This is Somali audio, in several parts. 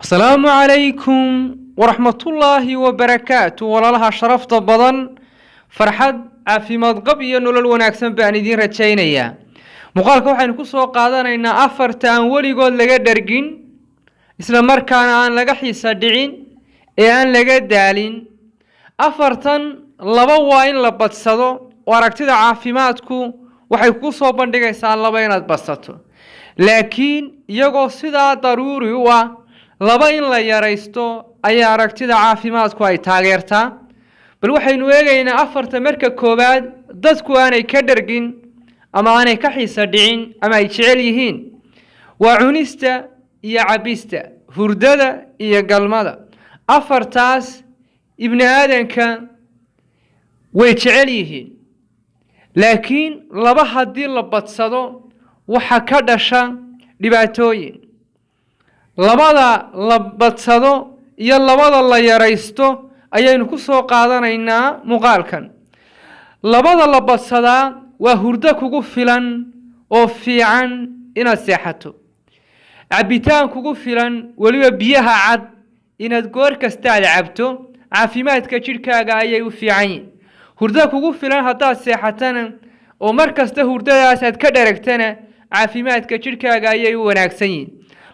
Asalaamu calaykum waraxmatullaahi wabarakaatu. Walaalaha sharafta badan, farxad, caafimaad qab iyo nolol wanaagsan baan idiin rajaynayaa. Muuqaalka waxaynu ku soo qaadanaynaa afarta aan weligood laga dhergin, isla markaana aan laga xiisa dhicin ee aan laga daalin. Afartan laba waa in la badsado, oo aragtida caafimaadku waxay kuu soo bandhigaysaa laba inaad badsato, laakiin iyagoo sidaa daruuri u ah, laba in la yaraysto ayaa aragtida caafimaadku ay taageertaa. Bal waxaynu eegaynaa afarta. Marka koowaad, dadku aanay ka dhergin ama aanay ka xiisa dhicin ama ay jecel yihiin waa cunista iyo cabbista, hurdada iyo galmada. Afartaas ibni aadanka way jecel yihiin, laakiin laba haddii la badsado waxa ka dhasha dhibaatooyin. Labada la badsado iyo labada la yaraysto ayaynu ku soo qaadanaynaa muuqaalkan. Labada la badsadaa waa hurdo kugu filan oo fiican inaad seexato, cabbitaan kugu filan, weliba biyaha cad inaad goor kasta aad cabto, caafimaadka jidhkaaga ayay u fiican yihin. Hurdo kugu filan haddaad seexatana oo mar kasta hurdadaas aad ka dharagtana, caafimaadka jidhkaaga ayay u wanaagsan yihin.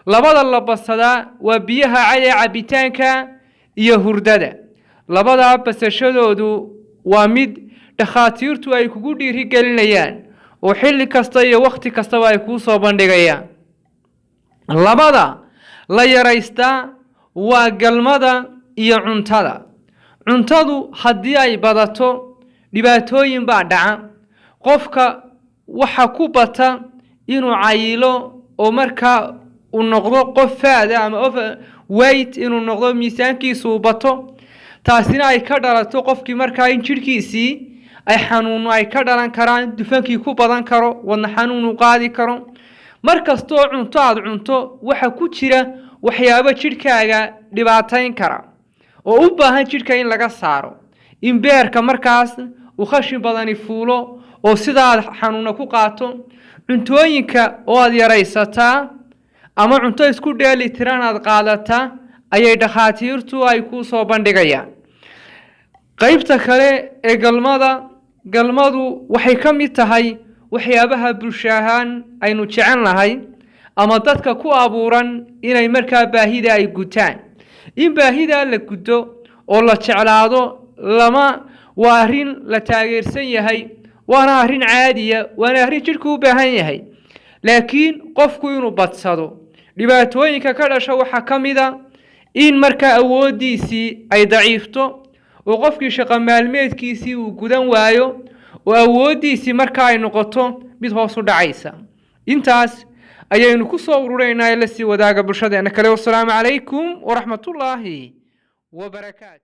Labada la badsadaa waa biyaha cad ee cabbitaanka iyo hurdada. Labadaa badsashadoodu waa mid dhakhaatiirtu ay kugu dhiirigelinayaan oo xilli kasta iyo wakhti kastaba ay kuu soo bandhigayaan. Labada la yaraystaa waa galmada iyo cuntada. Cuntadu haddii ay badato, dhibaatooyin baa dhaca. Qofka waxa ku bata inuu cayilo oo markaa uu noqdo qof fat ah ama overweight inuu noqdo, miisaankiisu uu bato, taasina ay ka dhalato qofkii markaa in jidhkiisii ay xanuuno ay ka dhalan karaan, dufankii ku badan karo, wadna xanuun uu qaadi karo. Mar kastoo cunto aada cunto, waxa ku jira waxyaabo jidhkaaga dhibaatayn kara oo u baahan jidhka in laga saaro, in beerka markaas uu khashin badani fuulo oo sidaad xanuuna ku qaato. Cuntooyinka oo aad yaraysataa ama cunto isku dheeli tiran aad qaadataa ayay dhakhaatiirtu ay kuu soo bandhigayaan. Qeybta kale ee galmada, galmadu waxay ka mid tahay waxyaabaha bulsho ahaan aynu jecel nahay ama dadka ku abuuran inay markaa baahida ay gutaan. In baahidaa la gudo oo la jeclaado lama waa arrin la taageersan yahay, waana arrin caadiya, waana arrin jidhku u baahan yahay. Laakiin qofku inuu badsado, dhibaatooyinka ka dhasha waxaa ka mid ah in markaa awooddiisii ay daciifto oo qofkii shaqo maalmeedkiisii uu gudan waayo oo awooddiisii marka ay noqoto mid hoos u dhacaysa. Intaas ayaynu ku soo ururaynaa ee la sii wadaaga bulshadeena kale. Wasalaamu calaykum waraxmatullaahi wabarakaatu.